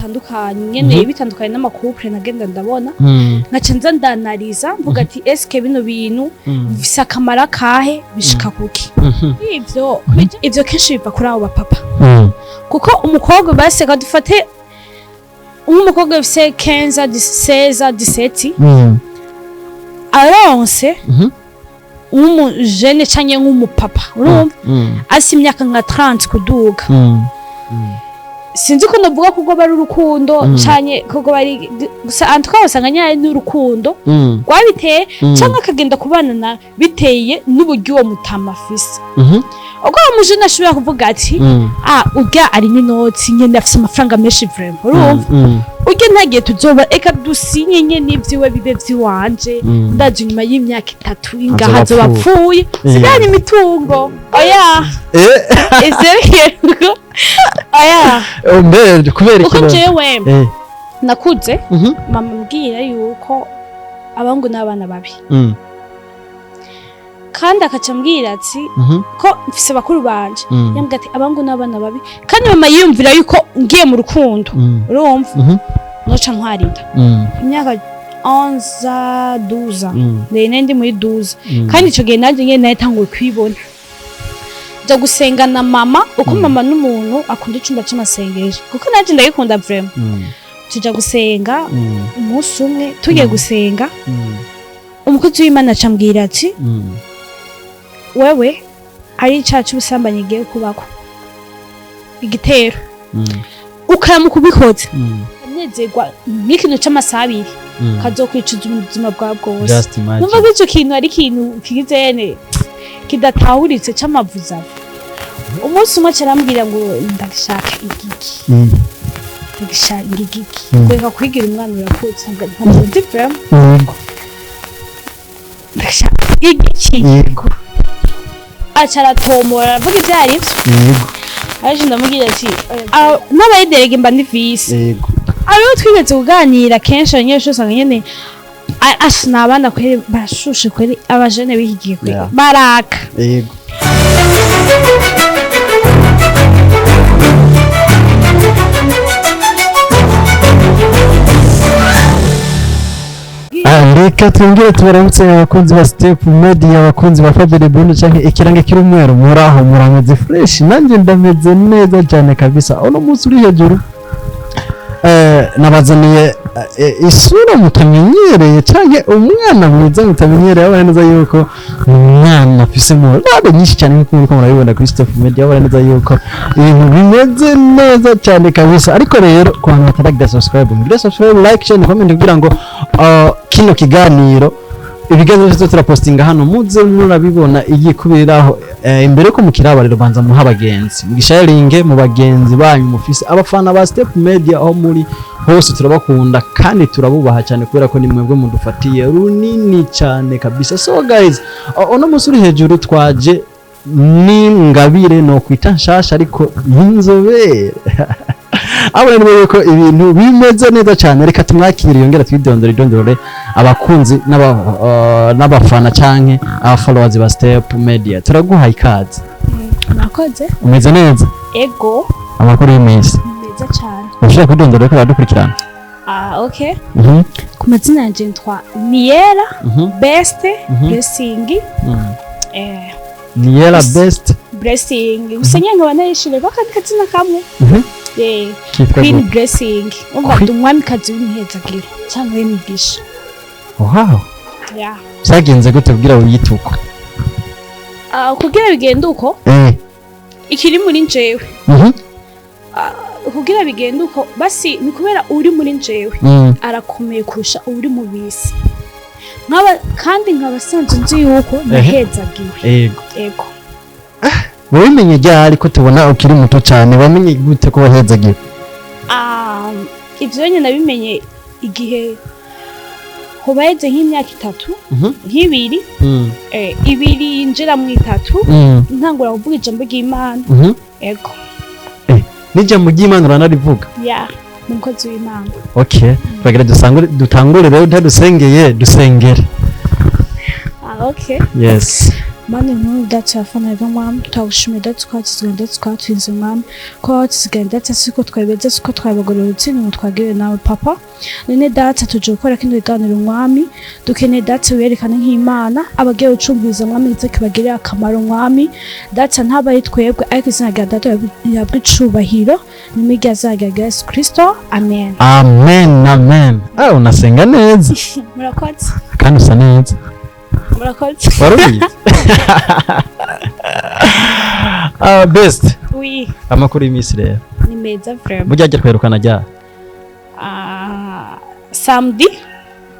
Bitandukanye nyene, bitandukanye n'ama couple nagenda ndabona, nkaca nza ndanariza mvuga ati: "Eske bino bintu bifise akamaro akahe? Bishika kuki?" Ivyo kenshi biva kuri abo bapapa, kuko umukobwa, baseka, dufate nk'umukobwa afise 15, 16, 17, aronse nk'umujene canke nk'umupapa, urumva, afise imyaka nka 30 kuduga, sinzi ko novuga ko bari urukundo canke ko bari gusa. En tout cas, usanga nyine n'urukundo rwabiteye, canke akagenda kubana na biteye n'uburyo uwo mutama afise. Ubwo uwo mujene ashobora kuvuga ati: "Ah, urya ari n'inoti nyene, afise amafaranga menshi vraiment, urumva, urya ntagiye tuzoba, eka dusinye nyene ivyiwe bibe vyiwanje. Ndaje inyuma y'imyaka 3 ingaha azoba azoba apfuye, sigaranye imitungo." Oya, ivyo oya. Mbere kubera Kuko ikibazo jewe nakuze mama ambwira yuko abahungu n'abana babi, kandi akaca ambwira ati ko mfise bakuru banje, yambwira ati abahungu n'abana babi, kandi mama yiyumvira yuko ngiye mu rukundo, urumva, noca ntwara inda. Imyaka 11, 12, nari ndi muri 12, kandi ico gihe nanjye nyene natanguye kwibona. Nja gusenga na mama, uko mama n'umuntu akunda icumba c'amasengesho, kuko nanjye ndagikunda vraiment. Tuja gusenga umunsi umwe, tugiye gusenga, umukozi w'Imana acambwira ati: "Wewe ari icaha c'ubusambanyi igiye kubako igitero, ukaramuka ubikoze, anezerwa nk'ikintu c'amasaha 2, kazokwicuza ubuzima bwawe bwose." Just imagine. Numva ko ico kintu ari ikintu kigizene kidatahuritse c'amavuzavu. Umunsi umwe aca arambwira ngo ndashaka igiki, ndashaka igiki, kureka kwigira umwana urakutse, ntabwo nzi vraiment. Ndashaka igiki. Aca aratomora, aravuga ibyo ari byo. Aje ndamubwira ati: "Ah, n'abayiderege mba ndi visi." Abo twigeze kuganira kenshi, abanyeshuri usanga nyene asha ni abana kweri, barashushe kweri, abajene b'iki gihe kweri baraka. Ah, reka twongere tubaramutse abakunzi ba Step Media, abakunzi ba Fabien Bruno canke ikirange kiri umweru. Muraho, murameze fresh? Nanjye ndameze neza cyane kabisa. Uno munsi uri hejuru, nabazaniye isura mutamenyereye canke umwana mwiza mutamenyereye. Abona neza yuko ni umwana afise morale nyinshi cyane, nk'uko muriko murabibona kuri Step Media. Abona neza yuko ibintu bimeze neza cyane kabisa. Ariko rero, ku bantu bataragira subscribe, mugire subscribe, like, share, comment, kugira ngo kino kiganiro, ibiganiro byose turapostinga hano, muze murabibona igikubiraho. Imbere yuko mukiraba rero, banza muha abagenzi, mugisharinge mu bagenzi banyu mufise, abafana ba Step Media aho muri hose. Turabakunda kandi turabubaha cyane, kubera ko ni mwebwe mudufatiye runini cyane kabisa. So guys, uno munsi uri hejuru twaje n'ingabire no kwita nshasha, ariko y'inzobere. Abona niba yuko ibintu bimeze neza cyane. Reka tumwakire, yongera twidondore, idondore abakunzi n'abafana canke aba followers ba Step Media. Turaguha ikaze. Murakoze. Umeze neza? Ego. Amakuru y'iminsi? Meza cyane. Ushobora kwidondora ariko baradukurikirana? Ah, okay. Ku mazina yanje nitwa Niera Best Blessing. Niera Best Blessing, gusa nyine nkaba narishiriye akandi kazina kamwe. Kitwa Queen gute? Blessing. Umva, Queen- ndi umwamikazi w'imihezagiro cyangwa w'imigisha. Wow. Yeah. Byagenze gute kugira wiyite uko? Ah, kugira bigende uko, ikiri muri njewe, kugira bigende uko, basi ni kubera uri muri njewe arakomeye kurusha uri mu bisi. Nkaba kandi nkaba sanzwe nzi yuko nahezagiwe. Ego. Wabimenye ryari, ko tubona ukiri muto cyane? Wamenye gute ko wahezagiwe? Ah, ivyo nyine nabimenye igihe hoba heze nk'imyaka 3, nk'ibiri, 2 yinjira mu 3, ntangura kuvuga ijambo ry'Imana. Ego. N'ijambo ry'Imana uranarivuga? Ya, ni umukozi w'Imana. Okay, turagira dusangure, dutangure rero utadusengeye, dusengere. Ah, okay. Yes. Mana nkuru data yafana biva mwami, turagushimiye data twatuziganye, data twatwinze mwami, ko watuziganye data, siko twabeza, siko twabagororotse, ngo twagire nawe papa. None data, tuje gukora kino kiganiro mwami, dukeneye data werekane nk'Imana abagiye gucumbiza mwami, ndetse kibagirire akamaro mwami. Data, ntabaye twebwe, ariko izina rya data yabwe icubahiro n'imijyi azajya rya Yesu Kristo, amen. Amen, amen. Ah, unasenga neza. Murakoze. Kandi usa neza. Murakoze. Wari ubizi? Ah, best. Oui. Amakuru y'iminsi rero? Ni meza vraiment. Burya ajya twerukana ryari? Ah, samedi.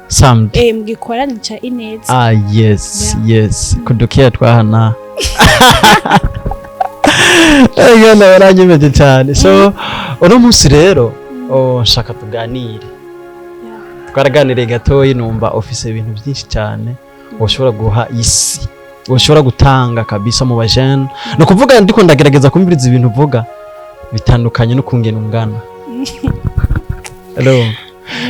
Samedi. Mu gikorane ca Ineza. Ah, yes. Yes, kudukiya twahana Ego yaranyemeje cyane. So uno munsi rero, oh, nshaka tuganire. Twaraganiriye gatoyi, numva ufise ibintu byinshi cyane ushobora guha isi, ushobora gutanga kabisa mu bajene. Ni ukuvuga ndiko ndagerageza kumviriza ibintu uvuga, bitandukanye no kungena ungana. Hello.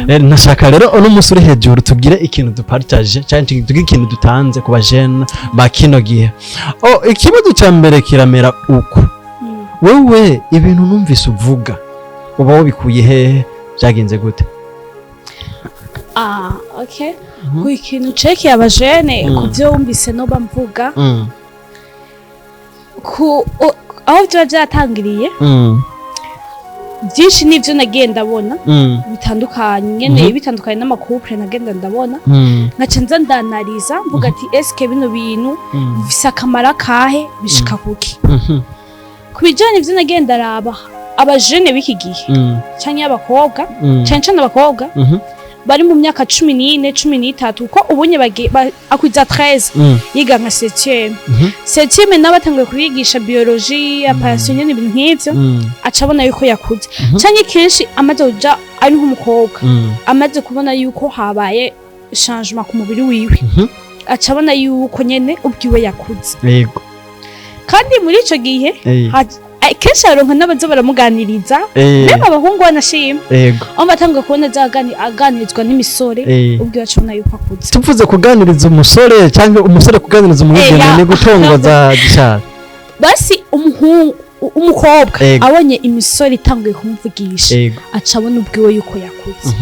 Rero nashaka rero uno munsi uri hejuru tugire ikintu dupartage cyangwa tugire ikintu dutanze ku bajene ba kino gihe. Oh, ikibazo cya mbere kiramera uku: wewe ibintu numvise uvuga uba wabikuye hehe? Byagenze gute? Ah, okay. Ku ikintu cekeye abajene, ku byo wumvise noba mvuga, ku aho byaba byatangiriye, byinshi nivyo nagiye ndabona bitandukanye nyene, bitandukanye n'ama couple nagenda ndabona, nkaca nza ndanariza mvuga ati: "Eske bino bintu bifise akamaro akahe? Bishika kuki?" Ku bijanye ivyo nagiye ndaraba, abajene b'iki gihe canke abakobwa, cane cane abakobwa bari mu myaka 14, 13, kuko ubunye akwiza 13, yiga nka septième. Septième nawe batanguye kubigisha biologie, apassion nyene, ibintu nk'ivyo, aca abona yuko yakuze. Canke kenshi amaze kuja ari nk'umukobwa, amaze kubona yuko habaye changement ku mubiri wiwe, aca abona yuko nyene ubwiwe yakuze. Kandi muri ico gihe kenshi aronka n'abaza baramuganiriza, même abahungu banashima, aho batanguye kubona aza aganirizwa n'imisore, ubwiwe aca abona yuko akuze. Tuvuze kuganiriza umusore cyangwa umusore kuganiriza umwigeme, ni gutongoza gishaka. Basi umuhungu, umukobwa abonye imisore itanguye kumuvugisha, aca abona ubwiwe yuko yakuze.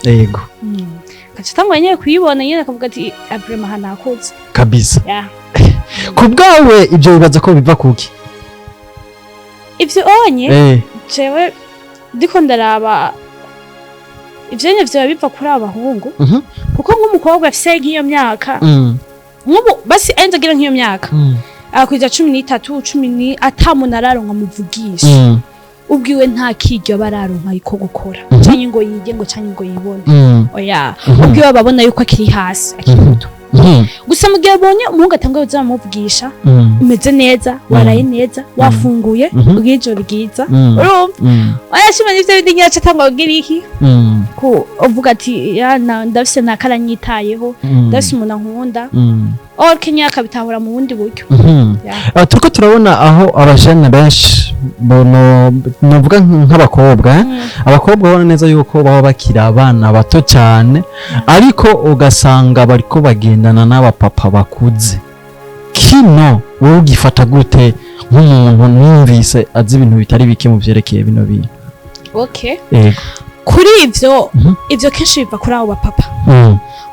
Yego. Agaca atangura nyene kuyibona nyene, akavuga ati: "Vraiment, aha nakuze." Kabisa. Yeah. Ku bwawe ibyo bibaza ko biva kuki? Ivyo onye, jewe ndiko ndaraba, ivyo nyene vyoba biva kuri abo bahungu, kuko nk'umukobwa afise nk'iyo myaka, nk'ubu basi arinze agira nk'iyo myaka, akwiza 13, cumi ni ata muntu araronka amuvugisha, ubwiwe nta kiryo aba araronka yuko gukora, canke ngo yige, ngo canke ngo yibone. Oya, ubwiwe aba abona yuko akiri hasi, akiri muto. Gusa mu gihe abonye umuhungu atanguye kuza amuvugisha: "Umeze neza? Waraye neza? Wafunguye? Ugira ijoro ryiza." Urumva, oya, shima n'ivyo bindi nyine, aca atangura kugira iki, ko uvuga ati: "Ya, ndafise nakaranyitayeho, ndafise umuntu ankunda." Or Kenya akabitahura mu bundi buryo. Yeah. Ah, turiko turabona aho abajene benshi bono novuga nk'abakobwa, eh? Abakobwa babona neza yuko baba bakiri abana bato cyane, ariko ugasanga bariko bagendana n'abapapa bakuze. Kino wowe ugifata gute nk'umuntu numvise azi ibintu bitari bike mu vyerekeye bino bintu? Okay. Yego. Kuri ivyo, ivyo kenshi biva kuri abo bapapa,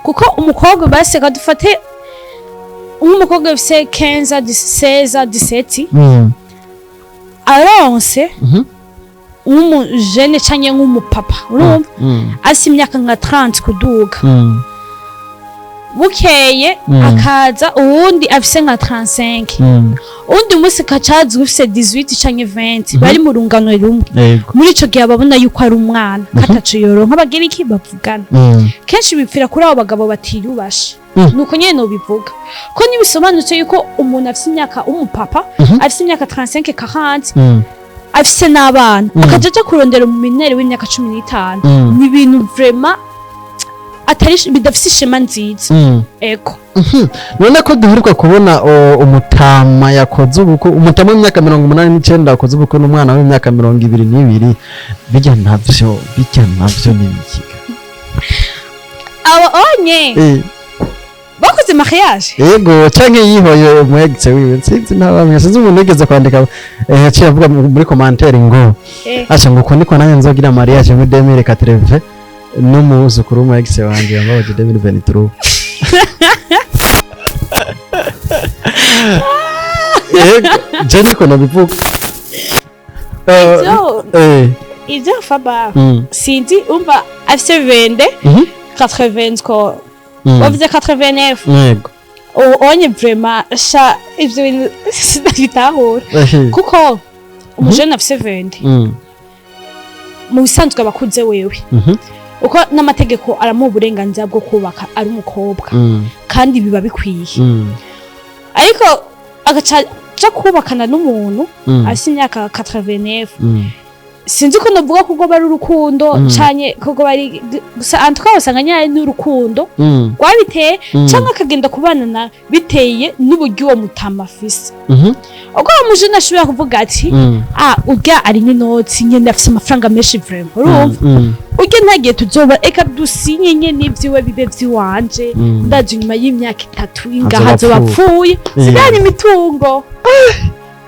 kuko umukobwa, baseka dufate nk'umukobwa ufise 15, 16, 17, aronse nk'umujene canke nk'umupapa, urumva, afise imyaka nka 30 kuduga, bukeye akaza uwundi afise nka 35, uwundi munsi kacaza ufise 18 canke 20, bari mu rungano rumwe, muri ico gihe ababona yuko ari umwana, kataco yoronka bagira iki bavugana. Kenshi bipfira kuri abo bagabo batiyubashe. Nuko nyene nobivuga ko nibisobanutse yuko umuntu afise imyaka, umupapa afise imyaka 35, 40, afise n'abana, akaja aja kurondera umu mineur w'imyaka 15, ni ibintu vraiment atari bidafise ishema nziza. Ego. None ko duheruka kubona umutama yakoze ubukwe, umutama w'imyaka 89 yakoze ubukwe n'umwana w'imyaka 22, bijya navyo ni ibikiga? Abo onye, Bakoze mariage? Yego, canke yihoye umu ex wiwe, sinzi, ntabamwe, sinzi. Umuntu yigeze kwandika, yaciye avuga muri commentaire ngo asha ngo uko niko nanjye nzogira mariage muri 2080 n'umwuzukuru w'umu ex wanje yambabaje 2023. Yego, je niko nabivuga. Ivyo faba sinzi, umva, afise 22, 80 ko wavuze 89. Yego. Onye vraiment sha, ivyo bintu sinabitahura, kuko umujene afise 20 mu bisanzwe abakuze wewe, uko n'amategeko aramuha uburenganzira bwo kubaka ari umukobwa, kandi biba bikwiye, ariko agaca aja kubakana n'umuntu afise imyaka 89. Sinzi ko novuga ko bari urukundo canke ko bari gusa, en tout cas usanga nyine n'urukundo rwabiteye, canke akagenda kubana na biteye n'uburyo uwo mutama afise, ubwo uwo mujene ashobora kuvuga ati: "Ah, urya ari n'inoti nyene, afise amafaranga menshi vraiment, urumva, urya ntagiye tuzoba, eka dusinye nyene ivyiwe bibe vyiwanje." Ndaje inyuma y'imyaka 3 ingaha azoba azoba apfuye, sigaranye imitungo,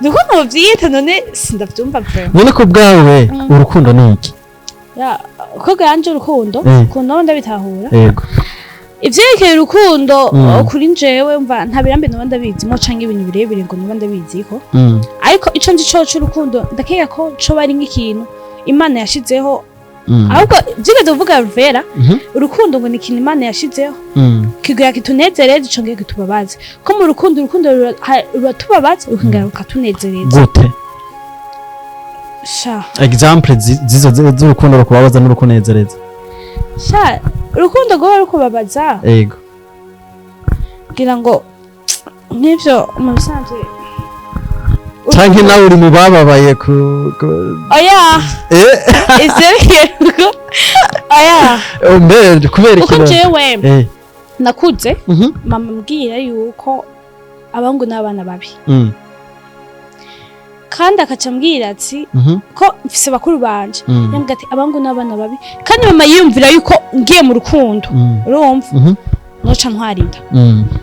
niko novyita. None sindavyumva vraiment. None ko bwawe urukundo ni iki? Ya, ko ganje urukundo, ukuntu nabo ndabitahura, ivyerekeye urukundo, kuri njewe mva nta birambe noba ndabizimo canke ibintu birebire ngo noba ndabiziko, ariko ico nzi coco, urukundo ndakeka ko coba ari nk'ikintu Imana yashizeho. Ahubwo vyigeze kuvuga Vera, urukundo ngo ni ikintu Imana yashizeho kigira kitunezereze, icongera kitubabaze, ko mu rukundo, urukundo ruratubabaza rukongera rukatunezereza. Gute? Sha. Example zizo z'urukundo rukubabaza n'urukunezereza. Sha, urukundo rwoba rukubabaza, kugira ngo nk'ivyo mu bisanzwe. Canke nawe uri mu bababaye ku Oya. Ivyerekeye oya. Mbe kubera Kuko iki? Jewe nakuze mama ambwira yuko abahungu n'abana babi, kandi akaca ambwira ati ko mfise bakuru banje, yambwira ati abahungu n'abana babi, kandi mama yiyumvira yuko ngiye mu rukundo, urumva, noca ntwara inda.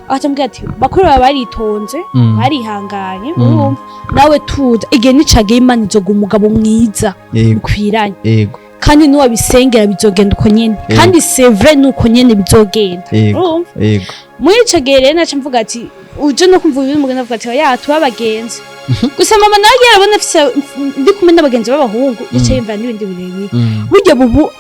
Akaca ambwira ati bakuru bawe baritonze, barihanganye, urumva, nawe tuza, igihe nicagiye Imana izoga umugabo mwiza mukwiranye, kandi nuwabisengera bizogenda uko nyene. Kandi c'est vrai, nuko nyene bizogenda. Urumva, muri ico gihe rero naca mvuga ati uje no kumva ibintu mugenda, avuga ati oya, tuba abagenzi gusa. Mama nawe yarabona afise ndi kumwe n'abagenzi b'abahungu, yaciye yumva n'ibindi birebire. Burya bubu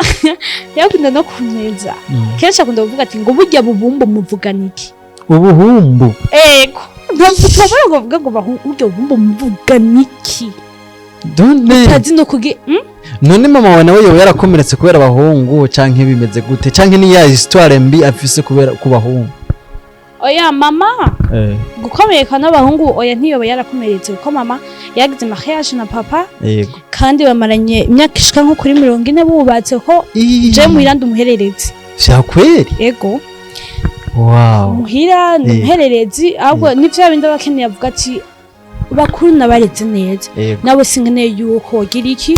yakunda no kumeza, kenshi akunda kuvuga ati ngo burya bubumbu muvugana iki? Ubuhumbu? Ego, ntabwo tubabara ngo bavuga ngo burya bubumbu muvugana iki? None utazi no kugi? None mama wawe nawe yoba yarakomeretse kubera abahungu, canke bimeze gute, canke ni ya histoire mbi afise kubera ku bahungu? Oya, mama gukomereka n'abahungu, oya, ntiyoba yarakomeretse, kuko mama yagize mariage na papa, kandi bamaranye imyaka ishika nko kuri 40 bubatse, ko je muhira ndi umuhererezi. Vya kweri? Ego. Muhira ndi umuhererezi, ahubwo ni vya bindi abakeneye, avuga ati bakuru nabareze neza, nawe sinkeneye yuko wogira iki,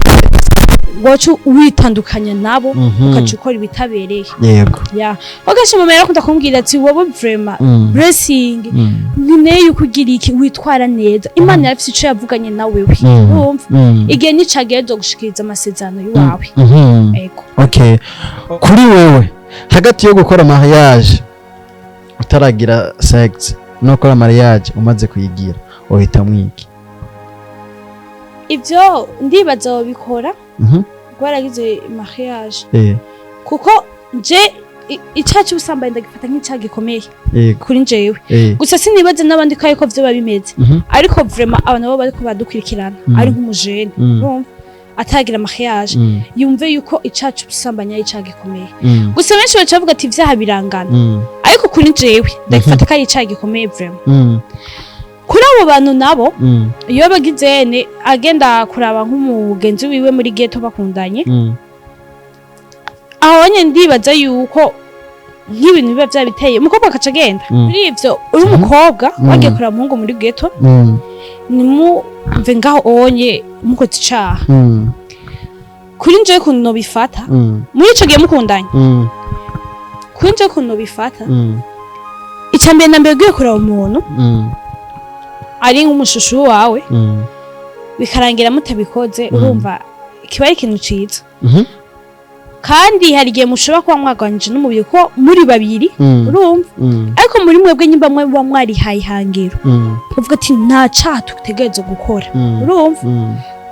woca witandukanya nabo, ukaca ukora ibitabereye. Ya, wagasha mama yarakunda kumbwira ati wowe vraiment, Blessing, nkeneye yuko ugira iki, witwara neza, Imana yarafise ico yavuganye na wewe, urumva, igihe nicageze zo gushikiriza amasezerano y'iwawe. Ego. Okay, kuri wewe, hagati yo gukora mariage utaragira sex no gukora mariage umaze kuyigira, uhitamo iki? Ivyo ndibaza wabikora waragize mariage, kuko nje icaha c'ubusambanyi ndagifata nk'icaha gikomeye kuri njewe. Gusa sinibaze n'abandi ko ariko vyoba bimeze, ariko vraiment abantu bo bariko badukurikirana, ari nk'umujene, urumva, atagira mariage, yumve yuko icaha c'ubusambanyi ari icaha gikomeye. Gusa benshi baca bavuga ati ivyaha birangana, ariko kuri jewe ndagifata ko ari icaha gikomeye vraiment. Kuri abo bantu nabo, iyo bagizene agenda kuraba nk'umugenzi wiwe muri ghetto bakundanye, aho nyene ndibaza yuko nk'ibintu biba vyabiteye umukobwa akaca agenda muri ivyo. Uri umukobwa wagiye kuraba umuhungu muri ghetto, nimumve ngaho onye mukoze icaha. Kuri njewe ukuntu nobifata, muri ico gihe mukundanye, kuri njewe ukuntu nobifata, Icya mbere na mbere, ugiye kureba umuntu ari nk'umushushu wawe, bikarangira mutabikoze, urumva kiba ari ikintu ciza. Kandi hari igihe mushobora kuba mwagwanije n'umubiri ko muri babiri, urumva, ariko muri mwebwe nyimba mwe muba mwarihaye ihangiro, uvuga ati nta caha tutegerezwa gukora, urumva,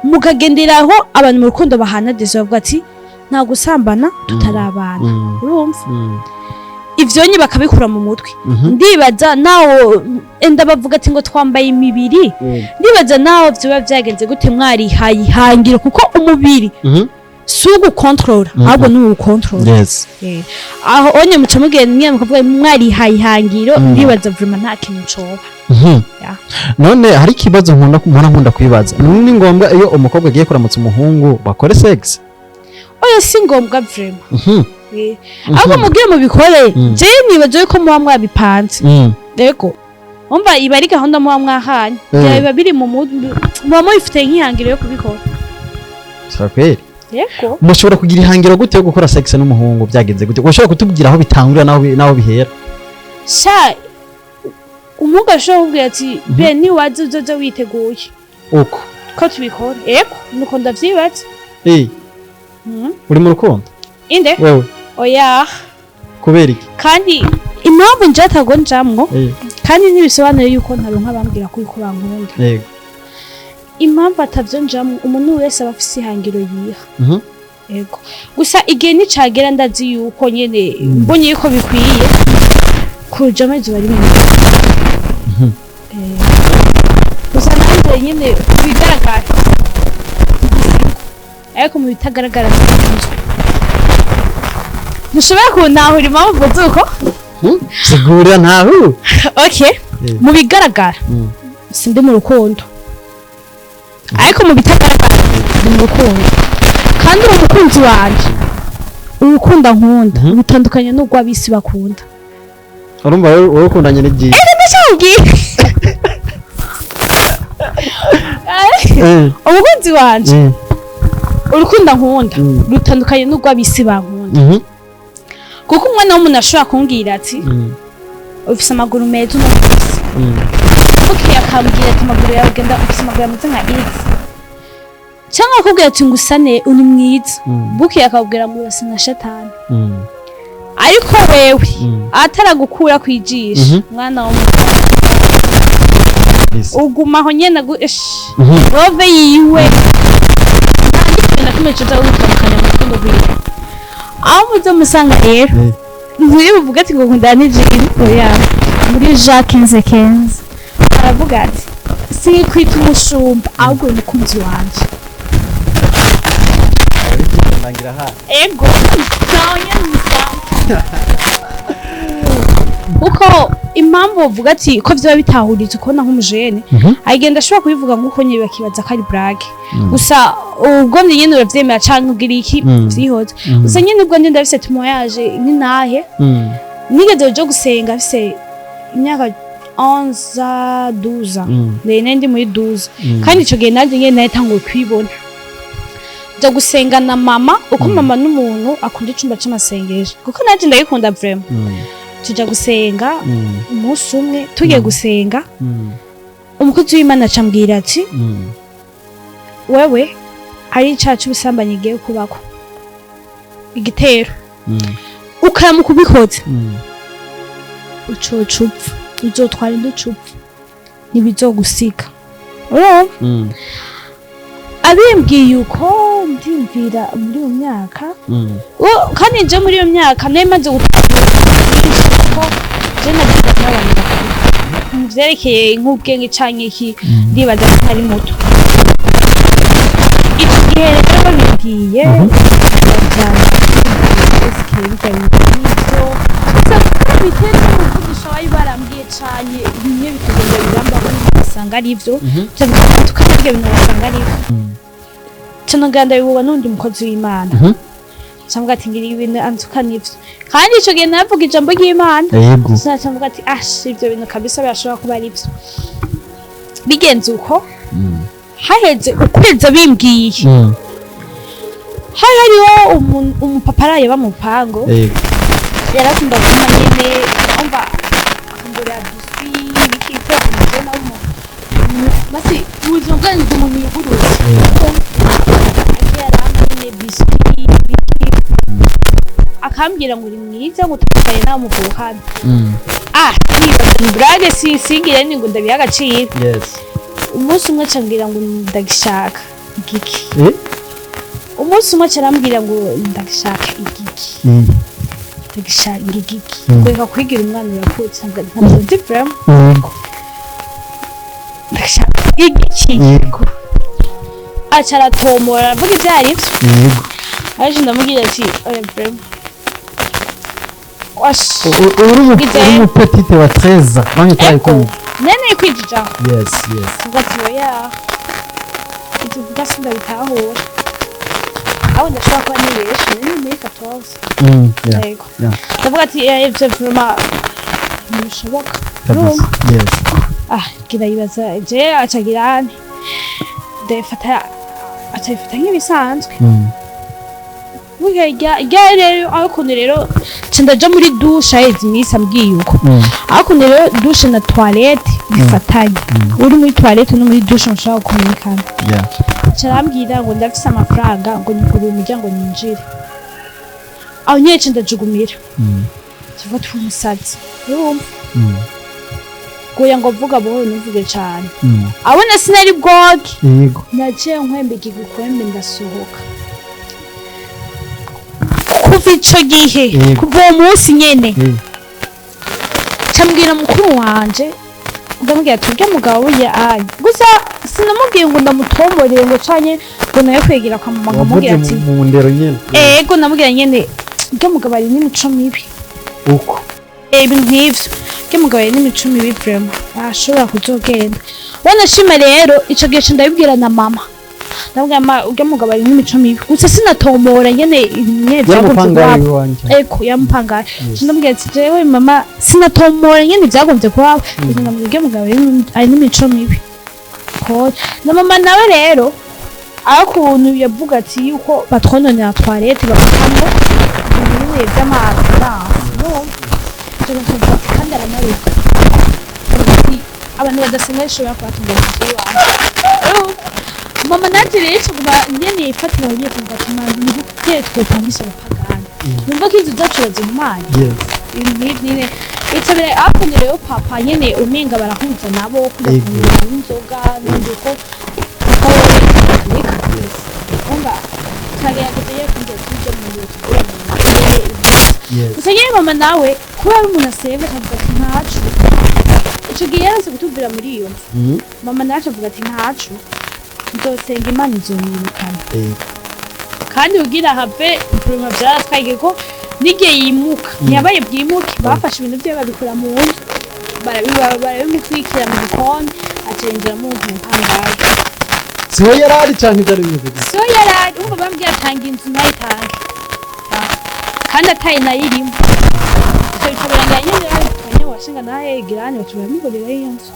mukagenderaho. Abantu mu rukundo bahana dezo, bavuga ati nta gusambana tutarabana, urumva, ivyo nye bakabikura mu mutwe. Ndibaza nawo enda bavuga ati ngo twambaye imibiri. Ndibaza naho vyoba vyagenze gute, mwarihaye ihangiro, kuko umubiri si ugukontorora, ahubwo ni uwukontorora. Aho onye muca mugenda mwe mukavuga mwarihaye ihangiro. Ndibaza vraiment nta kintu coba. Yeah. None hari ikibazo nkunda kwibaza: ni ngombwa iyo umukobwa agiye kuramutsa umuhungu bakore sex? Oya, si ngombwa vraiment. Ahubwo mubwire mubikore. Jewe nibaza yuko muba mwabipanze. Yego, umva, iba ari gahunda muba mwahanye. Biba biri mu muba mubifite nk'ihangiro yo kubikora. Sakweri? Yego. Mushobora kugira ihangiro gute yo gukora sex n'umuhungu? Byagenze gute? Ushobora kutubwira aho bitangurira naho bihera? Sha, umuhungu ashobora kukubwira ati be niwaza uzoza witeguye uko ko tubikora. Yego, nuko ndavyibaza. Uri mu rukundo? Inde? Wewe. Oya. Kubera iki? Kandi impamvu nje atago njamwo, kandi ntibisobanuye yuko ntaronka abambwira ko uko bankunda. Impamvu atavyo njamwo, umuntu wese aba afise ihangiro yiha. Yego, gusa igihe nicagera ndazi yuko nyene mbonye yuko bikwiye kujamo, izuba ari binini. Gusa nanjye nyene mu bigaragara, ariko mu bitagaragara sinzi. Ntushobora kuntahura impamvu mvuze uko? Sigura ntahu. Okay. Mu bigaragara sindi mu rukundo, ariko mu bitagaragara ndi mu rukundo. Kandi uwo mukunzi wanje, urukundo nkunda rutandukanye n'urw'abisi bakunda. Urumva wowe ukundanye n'igihe. Ndacambwira, umukunzi wanje, urukundo nkunda rutandukanye n'urw'abisi bankunda, kuko umwana w'umuntu ashobora kumbwira ati ufise amaguru meza uno munsi, bukeye akambwira ati amaguru yawe genda, ufise amaguru ameze nka X, cyangwa akakubwira ati ngusane uri mwiza, bukeye akakubwira ngo urasa na shatani. Ariko wewe ataragukura kwijisha, mwana w'umuntu, ugumaho nyene love yiwe nta n'ikintu na kimwe kiza gutandukanya mu rukundo rwiwe. Aho muze musanga rero, nturi buvuge ati ngo nkundana n'ijini. Oya, muri Jean 15:15 aravuga ati sinkwita umushumba, ahubwo uri umukunzi wanje. Ego, ntawe nyene umusanga, kuko impamvu uvuga ati ko vyoba bitahuritse ukubona nk'umujene agenda ashobora kubivuga nk'uko nyine, bakibaza ko ari blague. Gusa ubwo nyene uravyemera canke ugira iki, vyihoza. Gusa nyene ubwo ndi ndafise témoignage nk'intahe. Nigeze kuja gusenga mfise imyaka 11, 12. Nari ndi muri 12, kandi ico gihe nanjye nyene natanguye kwibona. Nja gusenga na mama, uko mama n'umuntu akunda icumba c'amasengesho, kuko nanjye ndagikunda vraiment. Tuja gusenga umunsi umwe, tugiye gusenga, umukozi w'Imana acambwira ati wewe ari icaha c'ubusambanyi igiye kubako igitero, ukaramuka ubikoze, ucoca upfa, uzotwara inda ucupfa, ntibizogusiga. Urumva, abimbwiye uko, ndiyumvira muri iyo myaka. Kandi nje muri iyo myaka nari maze gutahura byinshi, kuko je nagenda n'abantu bakuru mu vyerekeye nk'ubwenge canke iki. Ndibaza ko ntari muto ico gihe. Rero babimbwiye, eske birya bintu nivyo? Gusa bitewe n'umuvugisha bari barambwiye cane, bimwe bikagenda birambaho, ugasanga ari ivyo. Tukabirya ibintu ugasanga ari ivyo. Ca nongera ndabihuba n'undi mukozi w'Imana, camvuga ati ngira ibintu antuka nivyo. Kandi ico gihe naravuga ijambo ry'Imana. Camvuga ati ash, ivyo bintu kabisa birashobora kuba ari vyo. Bigenze uko, haheze ukwezi bimbwiye, hari hariho umupapa araye ba mu rupango. Yarakunda kuma nyene, umva, akambwira Akangurira biscuit, ibiki, ibikoresho nawe basi ubuzima bwanyu ndi umuntu yuguruye. Agiye arampa nyine biscuit, ibiki, akambwira ngo uri mwiza, ngo utandukanye nawe muvukana. Ah, nibaza ni blague, si singire ni ngo ndabiha agaciro. Umunsi umwe acambwira ngo ndagishaka igiki. Umunsi umwe acarambwira ngo ndagishaka igiki. Ndagishaka igiki. Ngo reka kwigira umwana, urakutse. Ntabwo nzi vraiment. Ndagishaka igiki. Aca aratomora, aravuga ibyo arivyo. Aje ndamubwira ati oya, vraiment, wash. Uri umu petite wa 13 bamwe twari kumwe. Nene kwijija. Yes. Avuga ati oya, ibyo uvuga sindabitahura, aho ndashobora kuba nibeshe, nari muri 14. Yego. Ndavuga ati eh, ivyo vraiment ntibishoboka. Kabisa, yes. Ah, gira yibaza je acagira ane, ndabifata, acabifata nk'ibisanzwe. Burya rya rero aho ukuntu rero nca ndaja muri douche, haheze iminsi ambwiye uko. Aho ukuntu rero douche na toilette bifatanye, uri muri toilette no muri douche mushobora gukominikana. Aca arambwira ngo ndafise amafaranga, ngo nyugurure umuryango ninjire. Aho nyene nca ndajugumira. Tuva tumusazi, urumva? Goya ngo vuga buhoro, ntuvuge cane. Abona sinari bwoge. Naciye nkwembeka igikwembe, ndasohoka. Kuva ico gihe, kuva uwo munsi nyene, cambwira mukuru wanje, ndamubwira ati urya mugabo burya ayi, gusa sinamubwiye ngo ndamutomborere, ngo canye ngo nawe kwegera kwa mama, nkamubwira Wavuze ati mu ndero nyene. Ego, ndamubwira nyene urya mugabo ari n'imico mibi. Uko. Ibintu nk'ivyo, urya mugabo ari n'imico mibi vraiment, ashobora kuzogenda. Wanashima rero ico gihe ca ndabibwira na mama, ndamubwira ma urya mugabo ari n'imico mibi, gusa sinatomora nyene nyene vyagombye Yamupangaye kuba. iwanje. Eko, yamupangaye. Ndamubwira ati jewe mama, sinatomora nyene vyagombye kuba, gusa ndamubwira urya mugabo ari n'imico mibi. Ko na mama nawe rero aho ukuntu yavuga ati yuko batwononera toilette, bafatamwo ibintu nyene vy'amazi, kandi aranaruka. Avuga ati abantu badasenga bishobora kubatunga mu nzu iwawe. Mama nanje rero tuguma nyene ifatira aho nyene, tuvuga ati mama, ni gute twopangisha abapagani, numva ko inzu zacu bazihumanya? Ibintu nk'ivyo nyene itabire hakuno. Rero papa nyene umenga barahuza nabo kujya kunywa inzoga n'undi ko papa wewe Gatolika. Umva kagerageza ye kumbwira tuje mu biro tugure mu gusa nyene mama nawe kuba ari umuntu asenga, akavuga ati ntacu. Ico gihe yaranse kutubwira muri iyo nzu. Mama nacu avuga ati ntacu, nzosenga Imana izomwirukana. Kandi kugira have ibintu vyaratwaye ko n'igihe yimuka ntiyabaye bwimuke, bafashe ibintu vyiwe babikura mu nzu, barabimutwikira mu gikoni, aca yinjiramo mu mupangayi. Siho yari ari canke byari bimeze gute? Siho yarari. Umva, bambwiye atanga inzu ntayitange. Ah, kandi ataye nayirimo. Ivyo bica birangira nyene babitwanye, washinga nawe girane, baca baramugurira iyo nzu.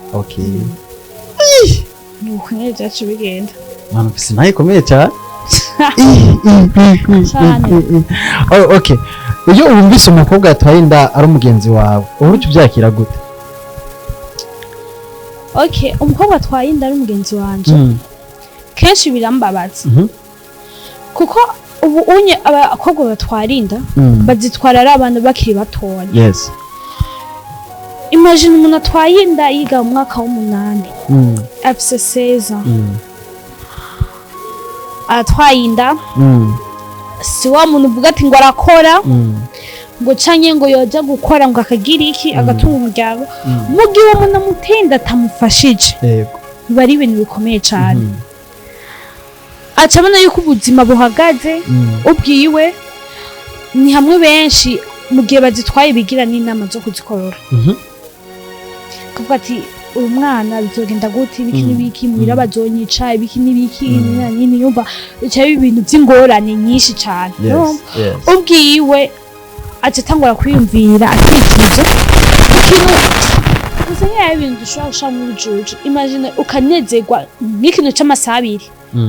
Nuko nyene vyacu bigenda. Mama, mfise nayo ikomeye cyane. Cane. Oh, okay, iyo wumvise umukobwa yatwaye inda ari umugenzi wawe, uba uca ubyakira gute? Okay, umukobwa atwaye inda ari umugenzi wanje, kenshi birambabaza, kuko ubu unye abakobwa batwara inda bazitwara ari abantu bakiri batoya. Imagine umuntu atwaye inda yiga mu mwaka w'umunani, afise 16, aratwaye inda. Si wa muntu uvuga ati ngo arakora, ngo canke ngo yoja gukora, ngo akagira iki, agatunga umuryango. Mu gihe uwo muntu amuteye inda atamufashije, biba ari ibintu bikomeye cane. Aca abona yuko ubuzima buhagaze. Ubwiwe ni hamwe benshi mu gihe bazitwaye bigira n'inama zo kuzikorora, kuvuga ati uyu mwana bizogenda gute, ibiki n'ibiki, muhira bazonyica, ibiki n'ibiki nyine. Yumva bica biba ibintu by'ingorane nyinshi cane. Urumva? Ubwiwe aca atangura kwiyumvira, akicuza ikintu. Gusa nk'iyo ibintu dushobora gushira mu bujuju, imagine ukanezerwa nk'ikintu c'amasaha 2,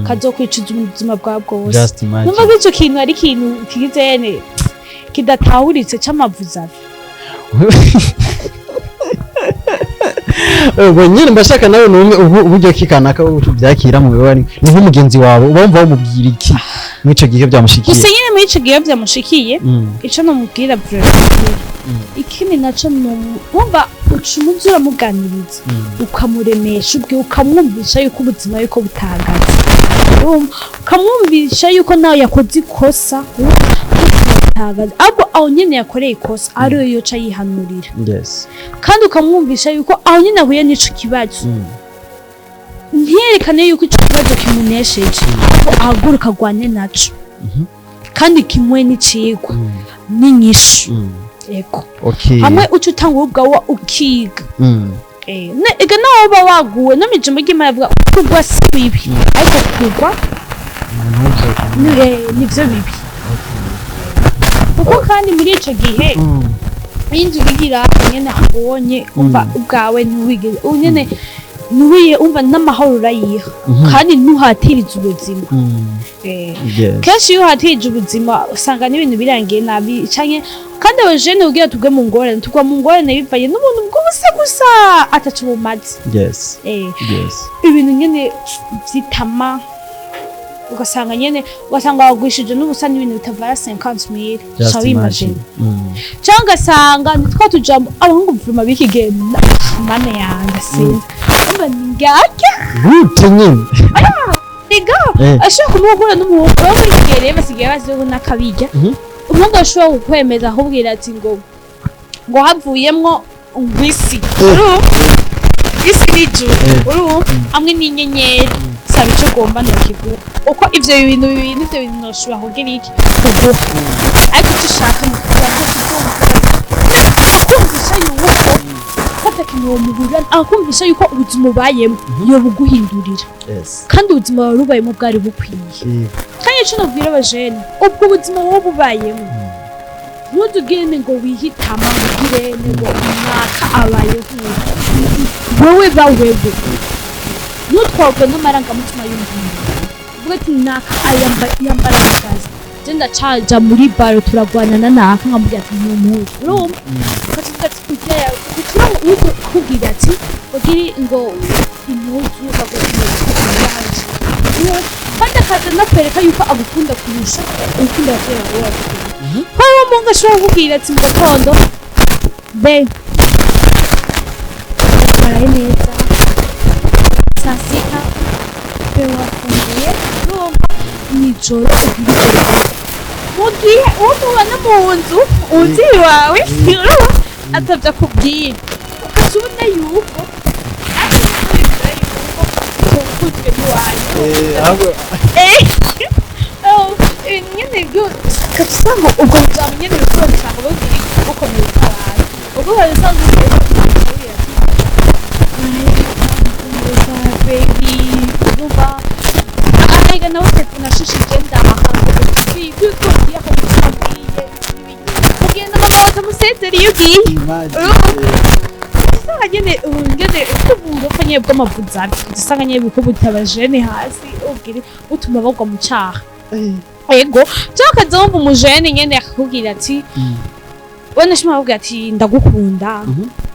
kazokwicuza ubuzima bwawe bwose. Just imagine. Numva ko ico kintu ari ikintu kigizene kidatahuritse c'amavuzavi. Ubwo nyine mbashaka nawe numwe uburyo ki kanaka ubyakira mu bibari, ni nk'umugenzi wawe, uba wumva wamubwira iki muri ico gihe byamushikiye? Gusa nyine muri ico gihe vyamushikiye, ico nomubwira vraiment, ikindi naco wumva uca umuzi uramuganiriza, ukamuremesha ubwe, ukamwumvisha yuko ubuzima yuko butahagaze. Urumva, ukamwumvisha yuko nawe yakoze ikosa, urumva, ubuzima butahagaze, ahubwo aho nyene yakoreye ikosa ariyo yoca yihanurira. Kandi ukamwumvisha yuko aho nyene ahuye n'ico kibazo, ntiyerekane yuko ico kibazo kimunesheje, ahubwo ahaguruka agwane naco kandi kimuhe n'icigwa n'inyishu. Ego. Hamwe uca utanga ubwawe ukiga. Ega nawe uba waguwe no mw'ijambo ry'Imana avuga kugwa si bibi, ariko kugwa nivyo bibi, kuko kandi muri ico gihe inzu igira nyene abonye, umva, ubwawe ntiwigeze nyene ntiwiye, umva, n'amahoro urayiha kandi ntuhatirize ubuzima. Kenshi iyo uhatirije ubuzima usanga n'ibintu birangiye nabi canke kandi abajene kugira tugwe mu ngorane, tugwa mu ngorane bivanye n'ubuntu bw'ubusa gusa ataco bumaze. Ibintu nyene vyitama, ugasanga nyene ugasanga wagwishije n'ubusa n'ibintu bitavara 50 mille. Just Ca wimagine. imagine. Cyangwa ugasanga ni twa tujambo abahungu vuma b'iki gihe, mana yanjye, sinzi, umva, ni ngake. Gute nyine? Niga ashobora kumuhura n'umuhungu bo muri iki gihe rero basigaye baziho n'akabirya. Umuhungu ashobora kukwemeza akubwira ati ngo havuyemwo ngwisi, urumva, isi n'ijuru, urumva, hamwe n'inyenyeri, saba ico ugomba nokiguha, uko ivyo bintu bibiri nivyo bintu noshobora kugira iki kuguha, ariko icyo ushaka ni ukugira ngo akumvisha yuko ko atakintu womubura, akumvisha yuko ubuzima ubayemo yobuguhindurira. Kandi ubuzima wari ubayemo bwari bukwiye. Kandi ico nobwira abajene, ubwo buzima wowe bubayemo, ntuzugende ngo wihitama, ngo ugirene ngo umwaka abayeho wewe, ba wewe, ntutwarwe n'amarangamutima y'umuntu uvuga ati naka yambara akazi, je ndacaja muri baro turagwana na naka, nkamubwira ati ntumuzi, urumva, ukavuga ati ujya kugira ngo uze akubwira ati ugiri ngo impuzu ukagura impuzu yanje, kandi akaza nakwereka yuko agukunda kurusha urukundo abavyeyi bawe bagukunda. Ko uwo muntu ashobora kukubwira ati mu gatondo: "Be waraye neza, saa sita be wafunguye?" Urumva, mw'ijoro ugira ijoro ryiza, mu gihe uwo mubana mu nzu umuvyeyi wawe, urumva, atavyo akubwira, ukaca ubona yuko yuko ukunzwe n'iwanyu. Ahubwo Oh, nyene byo ugaca usanga ubwo bujambo nyene buriko usanga bubiri bukomeretsa abantu, ubwo wari usanzwe ugiye kubwira ati: "Baby, urumva, arega nawe telefone ashishije ndaha ibyo ugiye aho ugiye ugenda mama batamusezera iyo ugiye." Usanga nyene ubu nyene uburofa nyene bw'amavuzabi, usanga nyene buriko buta abajene hasi, ubwire butuma bagwa mu caha. Ego, cyangwa ukaza wumva umujene nyene akakubwira ati wenda shima akakubwira ati: "Ndagukunda."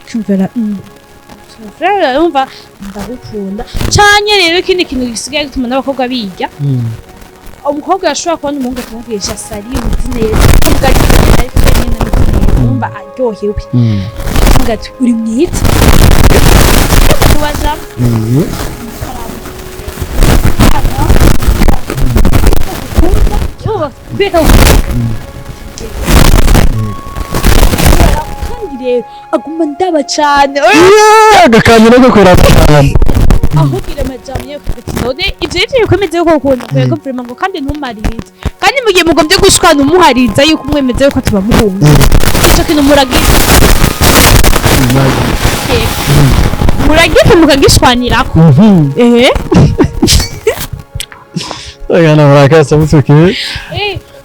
Ukumvira frère, yumva ndagukunda canye. Rero ikindi kintu gisigaye gituma n'abakobwa biga, umukobwa yashobora kubona umuhungu akamubwirisha: "Sali, umeze neza?" Akavuga ati: "Ariko nyene ameze neza." Wumva aryohewe, akavuga ati: "Uri mwiza." Kubaza kubera kandi rero aguma ndaba cane. Agakantu no gukora cyane. Ahubwira amajambo yewe ati: "None ivyo nivyo bikomeze yuko ukunda kwego vraiment?" Ngo kandi ntumarize, kandi mu gihe mugombye gushwana umuhariza yuko umwemeze yuko tubamukunda, ico kintu muragize muragize mukagishwanirako. Ehe. Agana murakasa mutuke.